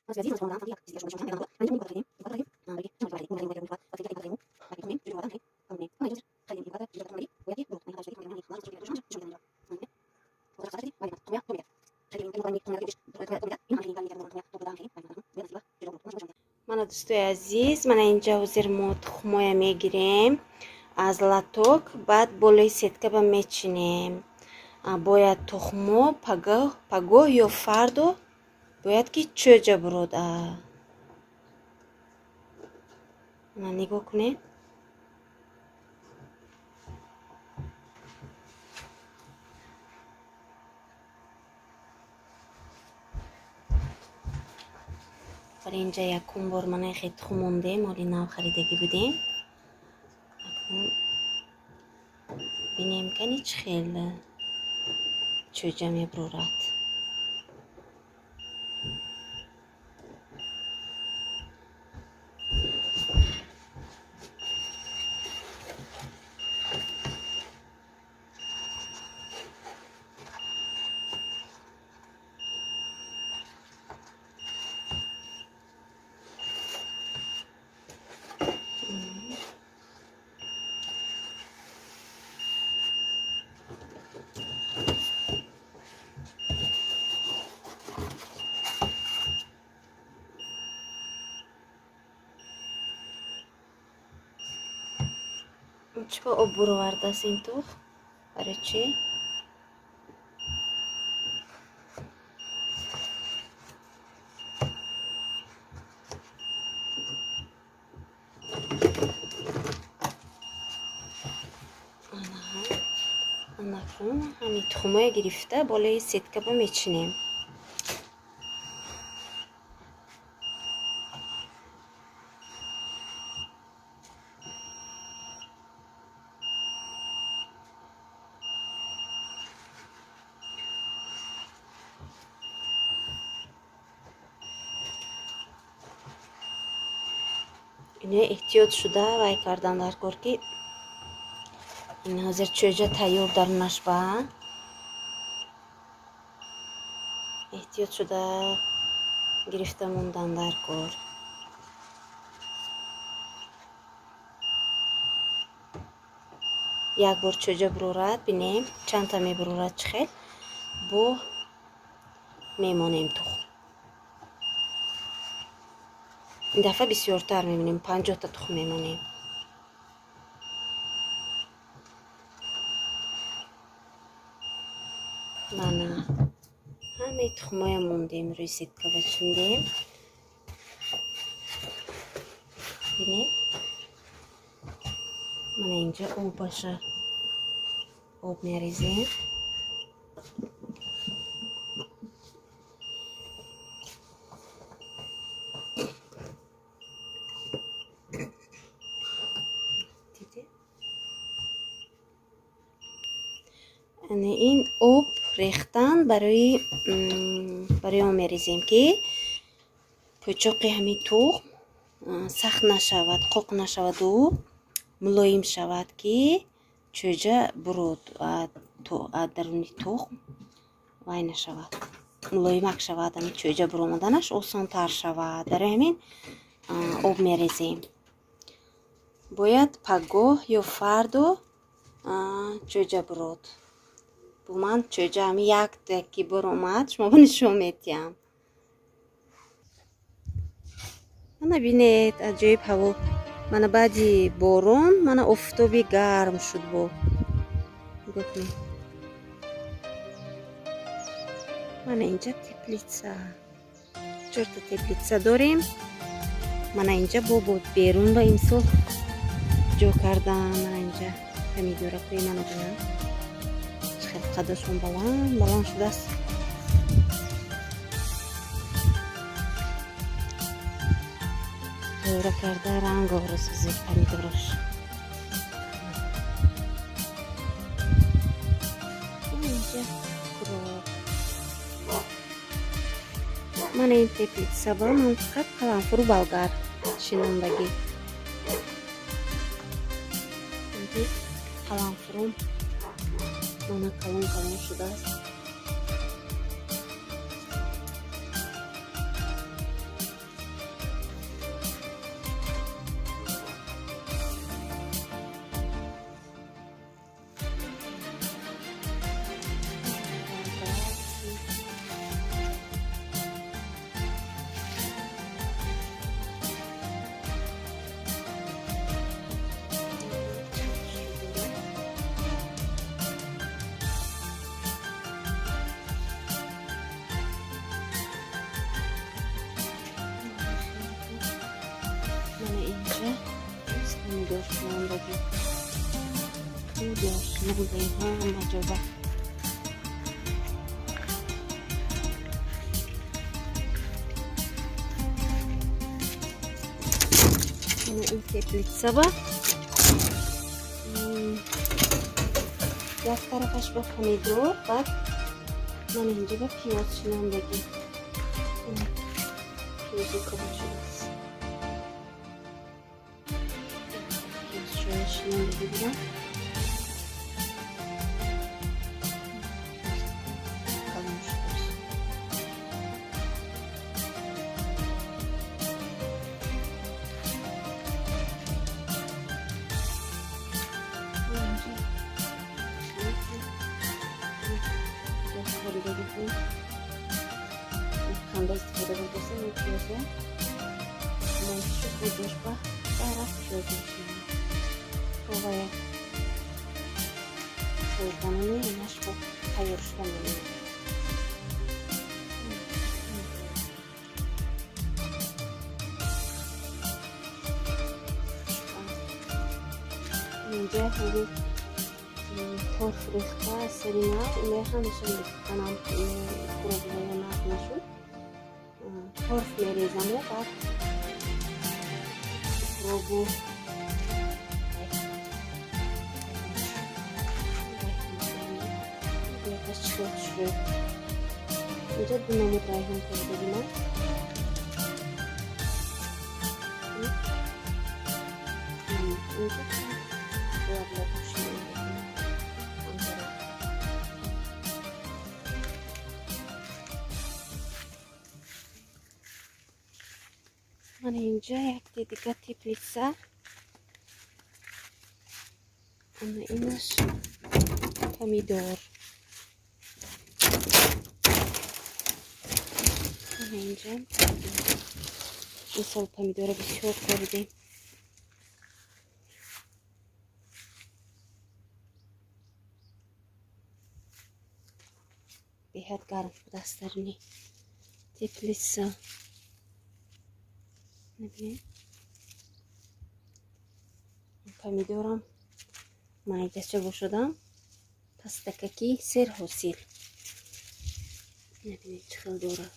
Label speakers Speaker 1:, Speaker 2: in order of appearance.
Speaker 1: Мана дӯстои азиз, мана инҷа ҳозир мо тухмоя мегирем аз латок, баъд болои сеткаба мечинем. Бояд тухмо пагоҳ ё фардо бояд ки чӯҷа бурод. Мана нигоҳ кунед. Вале инҷа якум бор мана хе тухм мондем, оли нав харидагӣ будем. Акнун бинем кани чӣ хел чӯҷа мебурорад. Чӣ ба об буровардааст ин тухм? Барои чӣ? Анакун ҳамин тухмое гирифта болои сеткаба мечинем. Ино эҳтиёт шуда вай кардан дар кор, ки ин ҳозир чӯҷа тайёр дарунаш ба эҳтиёт шуда гирифта мондан дар кор. Як бор чӯҷа бурорад, бинем чандта мебурорад, чӣ хел бо мемонем тухм. Ин дафъа бисёртар мемонем, 50та тухм мемонем. Мана ҳамаи тухмоя мондем, рӯи сеткаба чиндем. Бинед, мана инҷа обаша об мерезем. Ин об рехтан барои он мерезем, ки пӯчоқи ҳамин тухм сахт нашавад, қоқ нашаваду мулоим шавад, ки чӯҷа бурод аз даруни тухм вай нашавад, мулоимак шавад, ҳамин чӯҷа буромаданаш осонтар шавад. Барои ҳамин об мерезем. Бояд пагоҳ ё фардо чӯҷа бурод. Бо ман чӯҷа ҳамин якта ки буромад, шумо ба нишон медиҳам. Мана бинед, аҷоиб ҳаво. Мана баъди борон мана офтоби гарм шуд бо. Нигоҳ кунед. Мана инҷа теплица. 4та теплица дорем. Мана инҷа бо берун ба имсол ҷо кардам. Мана инҷа помидоракои мана бинам. Хеле қадашон баланд баланд шудааст. Тӯра карда ранг оварасози помидорош. Инҷа куроб. Мана ин теплица ба ман фақат қаламфуру болгар шинондагӣ. Қаламфурум мана калон калон шудааст. Помидор шинондагӣ, помидор шинондаем ҳама ҷоба. Ин теплица ба як тарафаш ба помидор, баъд ман инҷа ба пиёз шинондагӣ. Пиёзи кабуд шудааст, пиёзчоя шинондагӣ будам. Калон шудааст. Канда истифода бурдасем ин пиёзо моҳишу худаш ба тараф пиёз мешинам. Овая чойданони инаш бо тайёр шуда мемонад. Инҷа ҳоли торф рехта аз сари нав, иноя ҳамеша мегуфтанам, хӯрокҳоя нав нашуд, торф мерезаму баъд укробу чхел. Инҷа ду намуд райҳон кордагиман. Инҷа лаблабу шинондагиман. Мана инҷа якте дига теплица. Ана инаш помидор. Ана инҷа ин сол помидора бисёр коридем. Беҳад гарм будааст даруни теплица. Мебинед, помидорам майдача бошадам, пастакаки серҳосил. Мебинед, чӣ хел дорад.